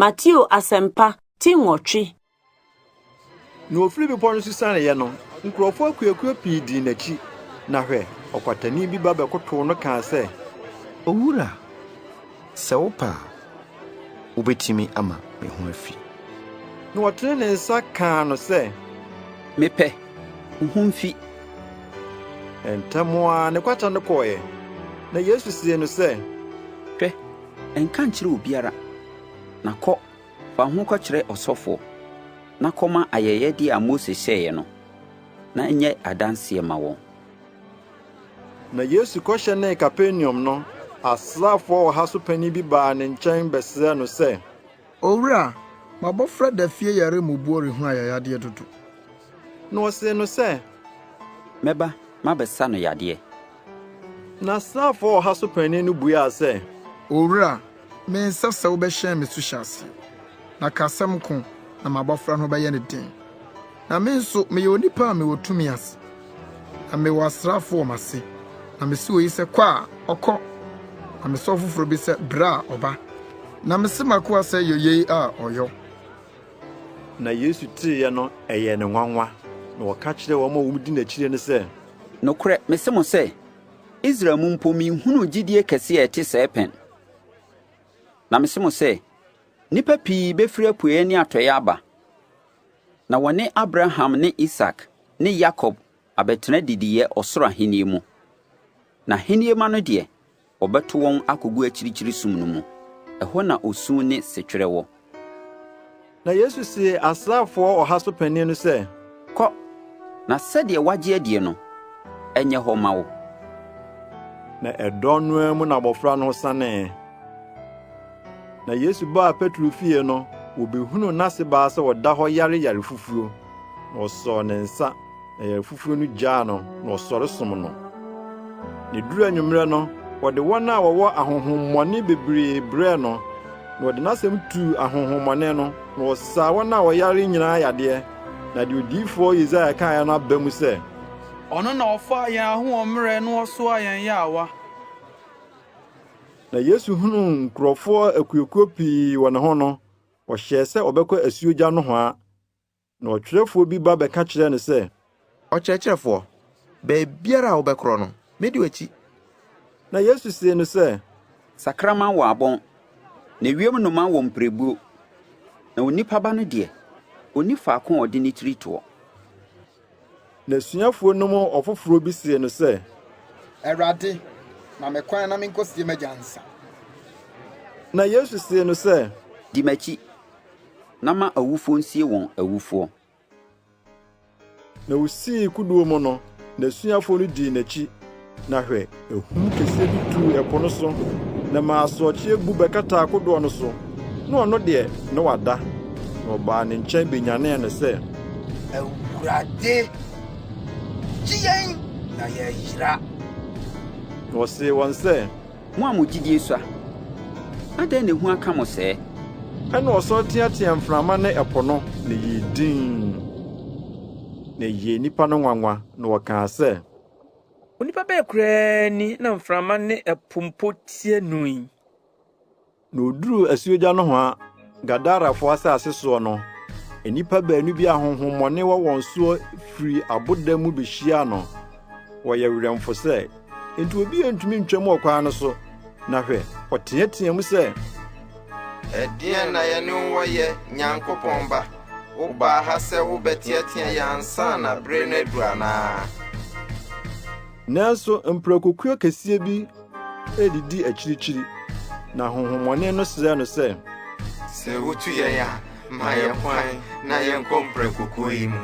Mateo Asɛmpa, ti 8. Na ofii bepɔw no so sianeeɛ no, nkurɔfo akuwakuw pii dii n'akyi. Na hwɛ, ɔkwatani bi ba bɛkotow no kaa sɛ, Owura, sɛ wopɛ a, wubetumi ama me ho afi. Na ɔtenee ne nsa kaa no sɛ, Mepɛ, wo ho mfi. Ntɛm ara ne kwata no kɔe. Na Yesu see no sɛ, Hwɛ, nka nkyerɛ obiara, na kɔ, fa wo ho kɔkyerɛ ɔsɔfoɔ, na kɔma ayɛyɛdeɛ a Mose hyɛeɛ no, na ɛnyɛ adanseɛ ma wɔn. Na Yesu kɔhyɛnee Kapernaum no, asraafoɔ ɔha so panin bi baa ne nkyɛn bɛsrɛɛ no sɛ, Owura, m'abɔfra da fie yare mmubuo rehunu ayayadeɛ dodo. Na ɔsee no sɛ, Mɛba mabɛsa no yadeɛ. Na asraafoɔ ɔha so panin no buaa sɛ, Owura, mensɛ sɛ wobɛhyɛn me suhyɛ ase, na ka asɛm ko, na m'abɔfra no ho bɛyɛ no den. Na me nso, meyɛ onipa a mewɔ tumi ase, na mewɔ asraafo wɔ m'ase, na mise oyi sɛ, 'Kɔ' a, ɔkɔ, na mise ɔfoforo bi sɛ, 'Bra' a, ɔba, na mise m'akoa sɛ, 'Yɔ yei' a, ɔyɔ. Na Yesu teeɛ no, ɛyɛɛ no nwanwa, na ɔka kyerɛɛ wɔn a wɔdi n'akyire no sɛ, Nokorɛ mese mo sɛ, Israel mu mpo menhunuu gyidie kɛseɛ a ɛte sɛɛ pɛn. Na mese mo sɛ, nnipa pii bɛfiri apueeɛ ne atɔeɛ aba, na wɔne Abraham ne Isak ne Yakob abɛtena adidiiɛ ɔsoro ahennie mu. Na ahennie mma no deɛ, wɔbɛto wɔn akɔgu akyirikyiri sum no mu. Ɛhɔ na osu ne setwerɛ wɔ. Na Yesu see asraafoɔ ɔha so panin no sɛ, Kɔ, na sɛdeɛ woagye adie no, ɛnyɛ hɔ mma wo. Na ɛdɔn no ara mu na abɔfra no ho sanee. Na Yesu baa Petro fie no, wobehunuu n'asebaa sɛ ɔda hɔ yare yarefufuo. Na ɔsɔɔ ne nsa, na yarefufuo no gyaa no, na ɔsɔre som no. Na eduruu anwummerɛ no, wɔde wɔn a wɔwɔ ahonhommɔne bebree brɛɛ no, na ɔde n'asɛm tuu ahonhommɔne no, na ɔsaa wɔn a wɔyare nyinaa yadeɛ. Na deɛ odiyifoɔ Yesaia kaeɛ no aba mu sɛ, Ɔno na ɔfaa yɛn ahoɔmmerɛ na ɔsoaa yɛn yaawa. Na Yesu hunuu nkurɔfoɔ akuakuo pii wɔ ne ho no, ɔhyɛɛ sɛ ɔbɛkɔ asuogya nohoa. Na ɔtwerɛfoɔ bi ba bɛka kyerɛɛ no sɛ, Ɔkyerɛkyerɛfoɔ, baabiara a wobɛkorɔ no, mɛdi w'akyi. Na Yesu see no sɛ, Sakraman wɔ abɔn, na ewiem nnomaa wɔ mpirebuo, na onipa Ba no deɛ, ɔnni faako a ɔde ne tiri toɔ. N'asuafoɔ no mu ɔfoforɔ bi see no sɛ, Awurade, ma me kwan na menkɔsie m'agya ansa. Na Yesu see no sɛ, Di m'akyi, na ma awufoɔ nsie wɔn awufoɔ. Na osii kodoɔ mu no, n'asuafoɔ no dii n'akyi. Na hwɛ, ahum kɛseɛ bi tuu ɛpo no so, na ɛmaa asorɔkyeɛ bu bɛkataa kodoɔ no so, na ɔno deɛ, na wada. Na wɔbaa ne nkyɛn bɛnyanee no sɛ. Awurade, gye yɛn na yɛayera! Na ɔsee wɔn sɛ. Mo a mo gyidie sua, adɛn na ehu aka mo sɛɛ? Ɛnna ɔsɔre teateaa mframa ne ɛpo no, na ɛyɛɛ dinn. Na ɛyɛɛ nnipa no nwanwa, na wɔkaa sɛ. Onipa bɛn koraa ni na mframa ne ɛpo mpo tie no yi? Na oduruu asuogya nohoa, Gadarafoɔ asase soɔ no, nnipa baanu bi a honhommɔne wɔ wɔn soɔ firii aboda mu behyiaa no. Wɔyɛ werɛmfo sɛ, enti obiara ntumi ntwam ɔkwan no so. Na hwɛ, ɔteɛteɛɛ mu sɛ, Ɛdeɛn na yɛne wo wɔ yɛ, Nyankopɔn Ba? Wobaa ha sɛ wobɛteɛteɛ yɛn ansa na bere no adu anaa? Nanso mprakokuo kɛseɛ bi redidi akyirikyiri, na honhommɔne no srɛɛ no sɛ. Sɛ wotu yɛn a, ma yɛn kwan na yɛnkɔ mprakokuo yi mu.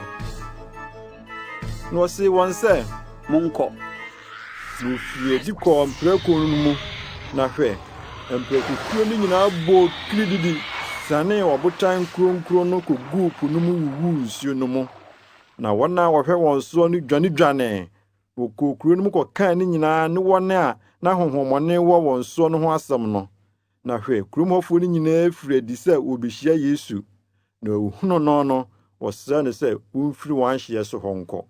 Na ɔsee wɔn sɛ, Monkɔ. Na wɔfirii adi kɔɔ mprako no mu, na hwɛ, mprakokuo no nyinaa bɔɔ kirididi sianee ɔbotan kuronkuron no kɔguu po no mu wuwuu nsuo no mu. Na wɔn a wɔhwɛ wɔn soɔ no dwanedwanee, Wɔkɔɔ kuro no mu kɔkaa ne nyinaa ne wɔn a na honhommɔne wɔ wɔn soɔ no ho asɛm no. Na hwɛ, kurom hɔfoɔ no nyinaa firii adi sɛ wɔrebɛhyia Yesu, na wɔhunuu no no, wɔsrɛɛ no sɛ ɔmfiri wɔn ahyeɛ so hɔ nkɔ.